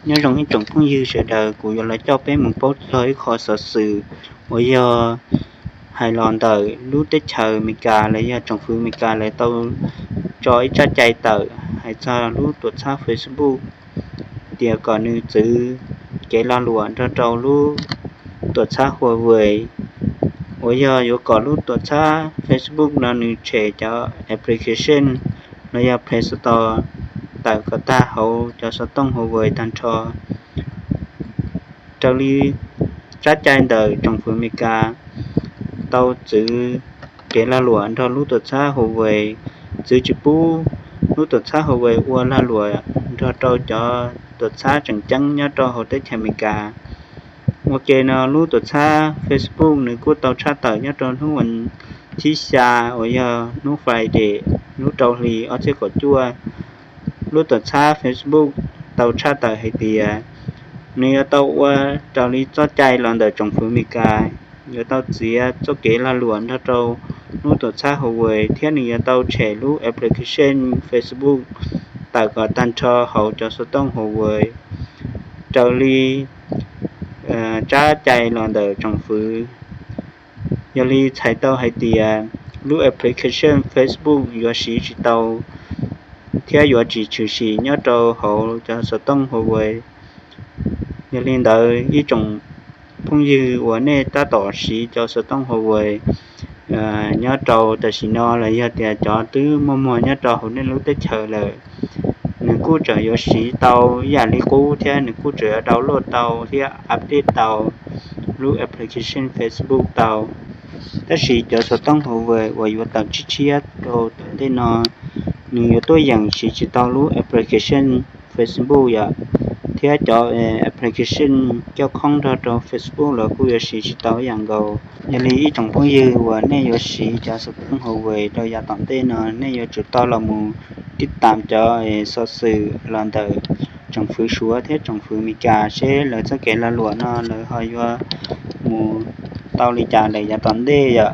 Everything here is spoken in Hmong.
Nyob zoo ib tsoom phooj ywg sawv daws, kuv yuav los coj peb mus paub txog ib qho xov xwm uas yog hais los ntawm lub teb chaws Amelikas los yog tsoom fwv Amelikas lawv tau tso ib tsab cai tawm hais txog lub tuam txhab Facebook tias kom nws txwv kev lag luam nrog rau lub tuam txhab Huawei, uas yog yuav kom lub tuam txhab Facebook no nws tshem cov application los yog Play Store tawm kom tag hauv cov xov tooj Huawei tag nrho. Raws li tsab cai ntawm tsoom fwv Amelikas tau txwv kev lag luam nrog lub tuam txhab Huawei, txwv tsis pub lub tuam txhab Huawei ua lag luam nrog rau cov tuam txhab tseem ceeb nyob rau hauv teb chaws Amelikas. Ua ke no lub tuam txhab Facebook nws kuj tau tshaj tawm nyob rau hnub vas thib xya uas yog hnub Friday, hnub rau hli ob txhiab kaum cuaj. Lub tuam txhab Facebook tau tshaj tawm hais tias nws yuav tau ua raws li txoj cai los ntawm tsoom fwv Amelikas, yuav tau txiav txoj kev lag luam nrog rau lub tuam txhab Huawei thiab nws yuav tau tshem lub application Facebook tawm kom tag nrho hauv cov xov tooj Huawei raws li tsab cai los ntawm tsoom fwv. Yog li txhais tau hais tias lub application Facebook yuav siv tsis tau thiab yuav tsis tshwm sim nyob rau hauv cov xov tooj Huawei. Yog li ntawd ib tsoom phooj ywg uas nej tab tom siv cov xov tooj Huawei nyob rau tam sim no los yog tias cov twb muaj muag nyob rau hauv nej lub teb chaws lawm, nws kuj tseem yuav siv tau ib yam li qub thiab nws kuj tseem yuav download tau thiab update tau lub application Facebook tau. Tab sis cov xov tooj Huawei uas yuav tawm tshiab tshiab rau tom ntej no, nws yuav tuaj yeem siv tsis tau lub application Facebook yom, thiab cov application coj khoob nrog rau Facebook los kuj yuav siv tsis tau ib yam nkaus. Yog li ib tsoom phooj ywg uas nej yuav siv cov xov tooj Huawei rau yav tom ntej no, nej yuav tsum tau los mus tib tam cov xov xwm los ntawm tsoom fwv Suav thiab tsoom fwv Amelikas seb lawv txoj kev lag luam no lawv ho yuav mus tau li cas lawm yav tom ntej yom.